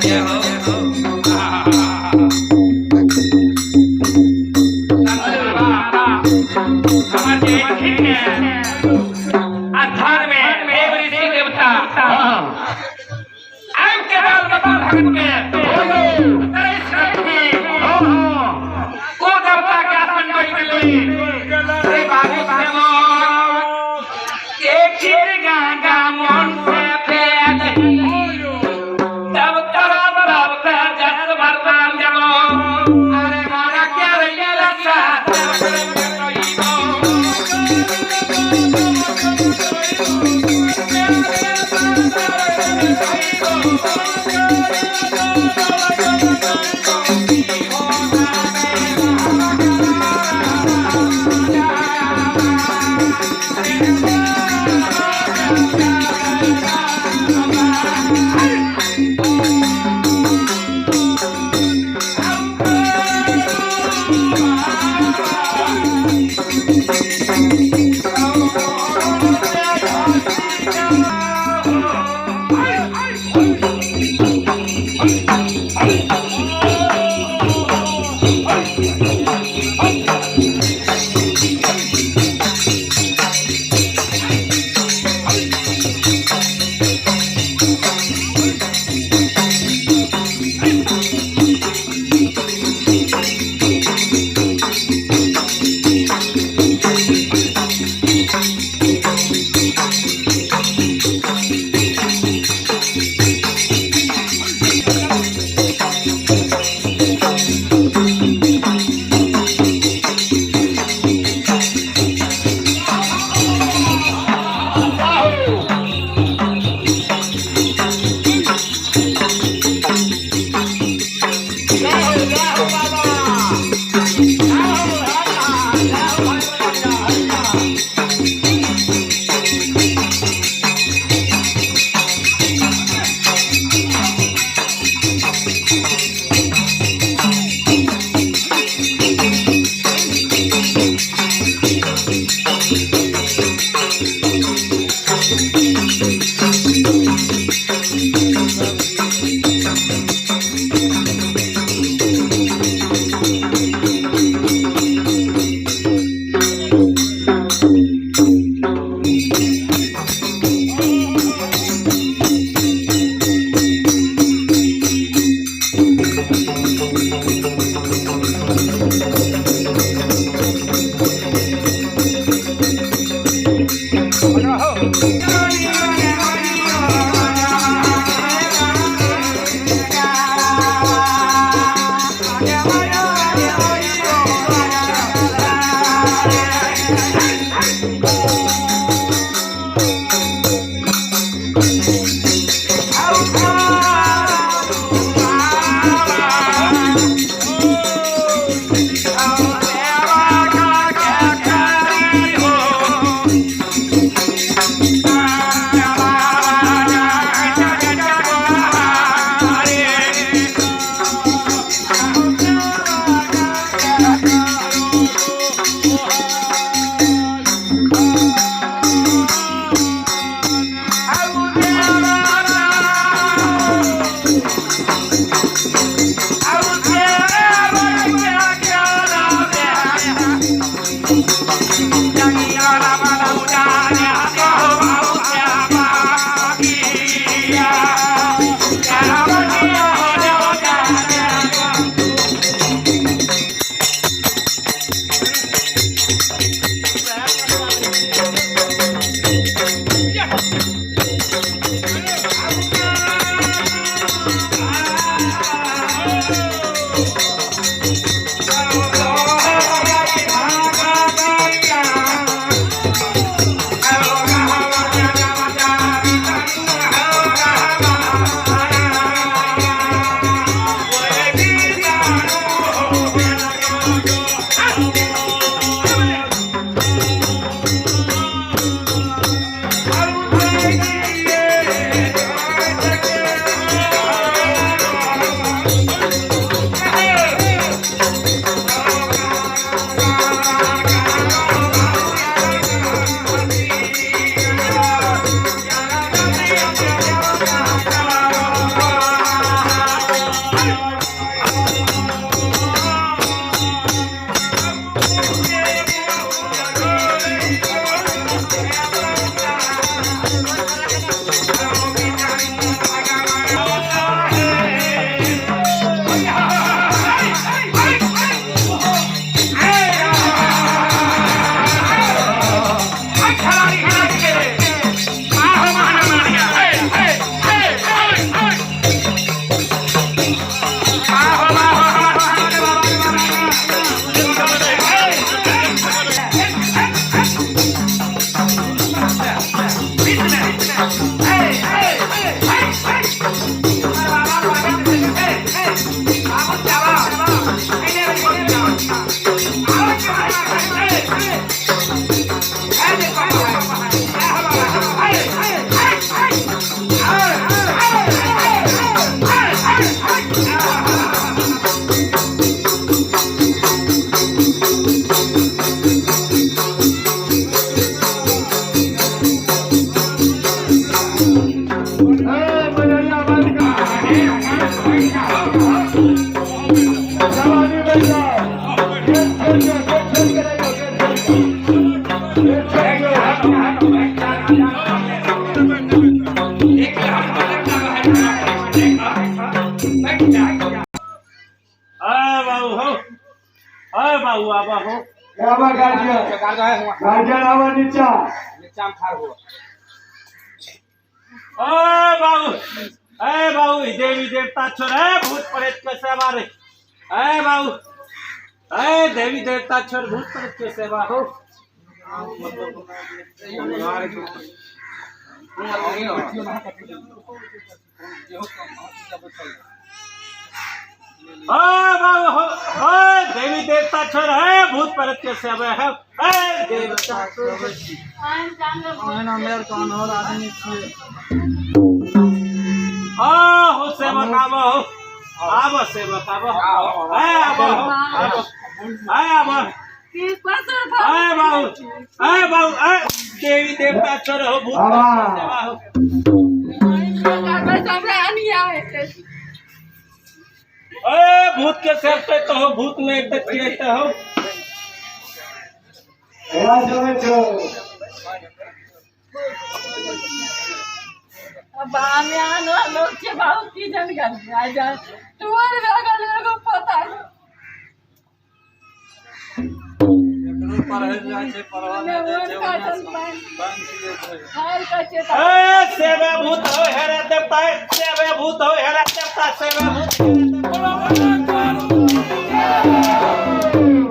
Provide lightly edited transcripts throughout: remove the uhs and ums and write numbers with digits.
जय हो, जय हो। हमर जे एलखिन ने स्थान में देव ऋषि देवता आबि के लाल बाबा भगत के तरस रखी। ओ देवता के आसन बैठ गेली। रे बाबू सेवक, एक चीर गाना मन से फैल तब तरब रब जस भरवान जबो। अरे मारा क्या रे रसा। अरे बाबू हो, अरे बाबू आबा हो। आवा गार्जियन, गार्जियन आवा नीचा। अरे बाबू, अरे बाबू, देवी देवता छोड़, अरे भूत प्रेत के सेवा रे। अरे बाबू, अरे देवी देवता छोड़, भूत प्रेत के सेवा हो। अरे बाबू हो, अरे देवी देवता छोड़, अरे भूत प्रेत के सेवा है। अरे देवता छोड़। आ हो सेवक आबो हो, आबो सेवक आबो, ए आबो हो, आबो, ए आबो, ए बाबू, ए बाबू, ए देवी देवता छोड़ हो, भूत प्रेत के सेवा हो। ए भूत के सिर पे तो हो, भूत नहीं ते चिड़ते हो। एरा चले छो। ए सेवा भूत हो, हेरा देवता, सेवा भूत हो, हेरा देवता, सेवा भूत, हेरा देवता।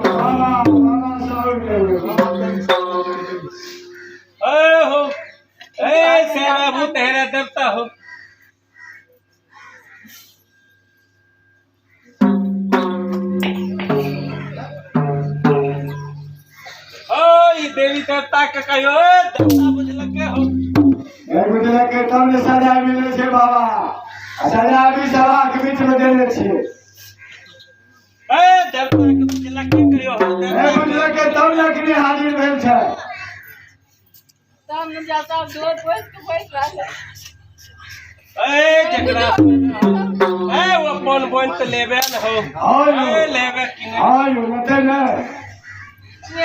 बाबा बाबा साउंड ए हो, ए सेवा भूत हेरा देवता हो। ओ ई देवी देवता के कहियो, ए देवता बुझलक के हो। ए बुझलक के तब ने सजा मिले छे बाबा, सजा भी सभा के बीच में देने छियै। ए देवता के बुझलक के कहियो हो, ए देवता के। बुझलक के तब ने अखनी हाजिर भेल छै। ए जकरा ए वो अपन बोन त लेबे न हो, ए लेबे कि नहीं। हाँ यो लेते ने। ए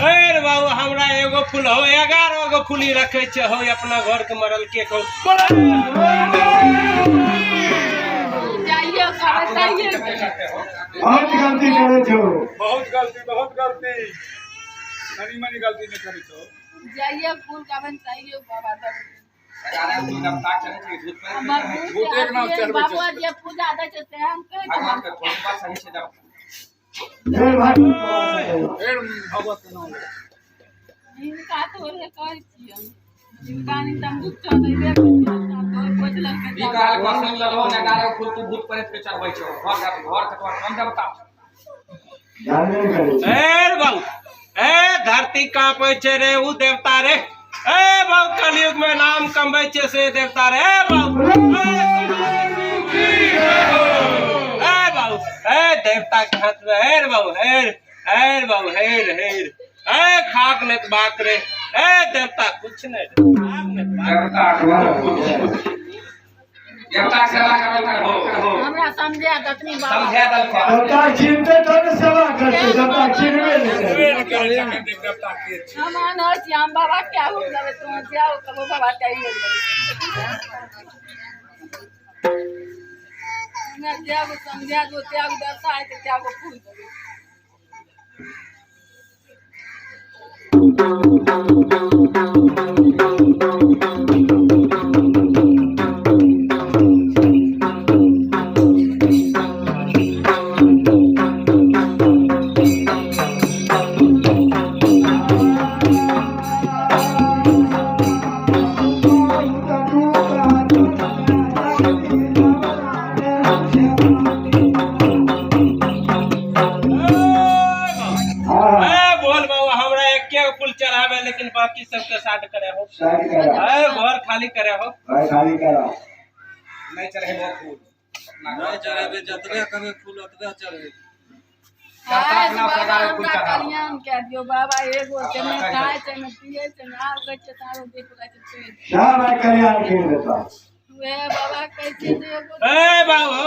ए रे बाबू, हमरा एगो फूल हो, 11 गो फूली रखे छे हो अपना घर के मरल के कहू। बहुत गलती करे छो। बहुत गलती, बहुत गलती, तनी मनी गलती नहीं करे छो। जाइए फूल का बन चाहिए बाबा तब भूत एक नाम चढ़बै छै। बाबा जे पूजा दै छै से हम कहै छी। फेर भाई फेर भगवत के नाम ले। हिनका तोरे कहै छियै, हिनका नहि तऽ हम गुच्चो नहि देबै, तोर पोछ ललकै। ई कहल कसम लगो ने 11 फूल तू भूत प्रेत के चढ़बै छौ, घर घर के तोहर कोन देवता छौ? जानबे करे छे। ए रे बाबू, ए धरती कांपै छै रे उ देवता रे। ए बाबू, कलयुग में नाम कमबै छै से देवता रे। ए बाबू, ए बाबू, ए देवता के हाथ में, ए रे बाबू, ए रे, ए रे बाबू, हे रे, हे रे, ए खाक ने बाक रे। ए देवता कुछ नहीं रे, खाक ने बाक। देवता के सेवा करल कर हो, हो। हमरा समझा दतनी बाबा। समझा दलको। देवता चिन्हते तब ने सेवा करते, देवता चिन्हबे नहीं करे। देवता के छै। हम आनल छी, हम बाबा के आगू देबै, तुम जाओ कबो बाबा चाहिए। हमरा त्यागो समझा दो, त्याग देवता है तऽ त्यागो फूल देबै। हाँ ए बोल बाबू, हमरा एके गो फूल चढ़ावे, लेकिन बाकी सबके साथ करे हो। साइड करा, ए घर खाली करे हो। भाई खाली करा। नहीं चढ़ेबो फूल। नहीं चढ़ेबे, जतबे कमे फूल ओतबे चढ़ेबे। करता आइ अपना बाबा प्रकार कुल हमरा चढ़ाओ। कल्याण कए दियौ बाबा। एगो छै, नहि खाइ छै, नहि पियै छै, नहि आर कहै छै तारो देख लै छै छोड़ि। सब आइ कल्याण करि देता। उएह बाबा कहै छियै जे एगो। ए बाबू,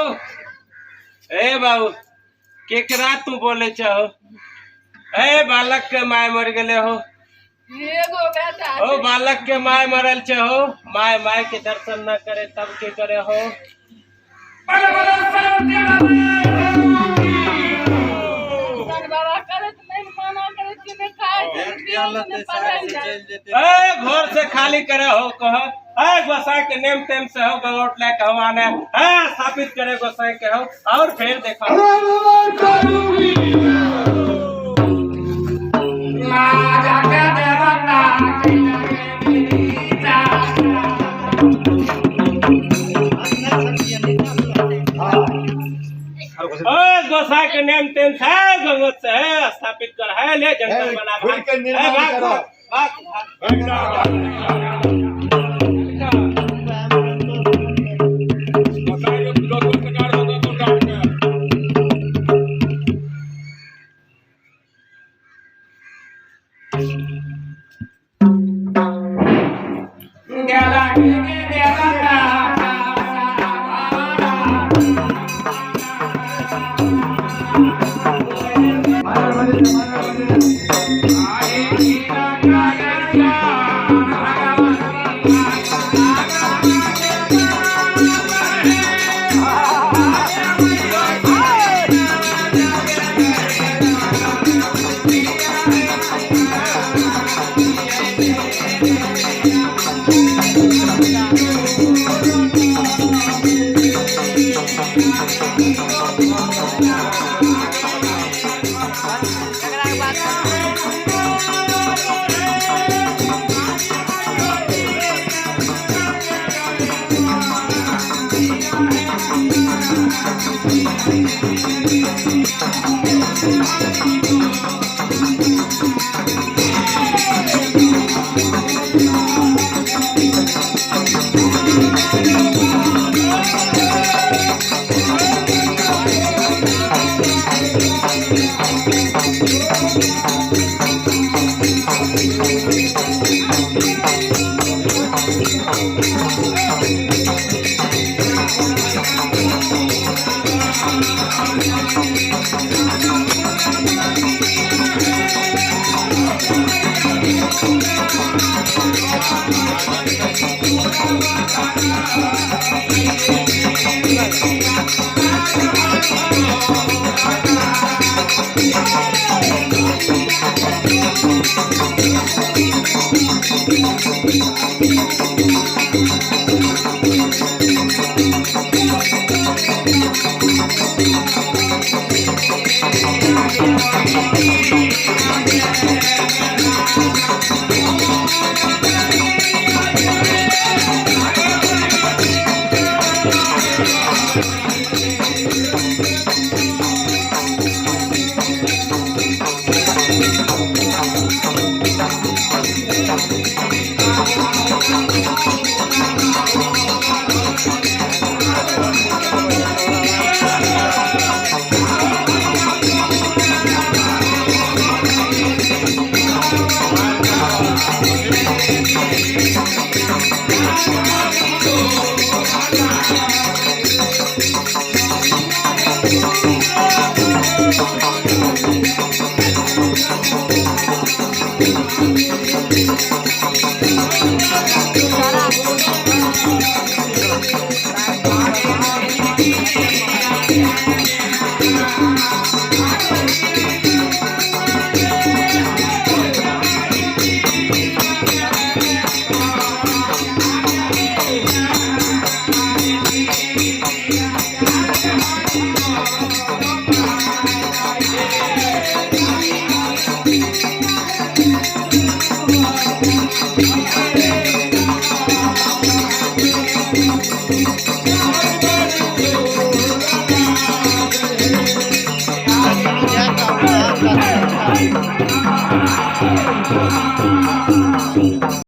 ए बाबू, केकरा तू बोले छहो? ए बालक के my मर गेले हो। एगो बेटा ओ छै। बालक के my मरल छे हो। My my के दर्शन न करे तब के करे हो? दर्शन बाबा करैत नहि, मना करै छियै, नहि खाइ छै, नहि पियै छै, नहि पढ़ै छै। ए घर से खाली करे हो कह। ए गोसाई के नेम टेम से हो गंगोट ले के हो आने ए स्थापित करे गोसाई के हो और फिर देखो। ओ गोसाई के नेम टेम से गंगोट से है स्थापित कर है ले जंगल बना। खुल के निर्माण ए, भाग, करो। भाग, भाग। मानव मंदिर, मानव मंदिर।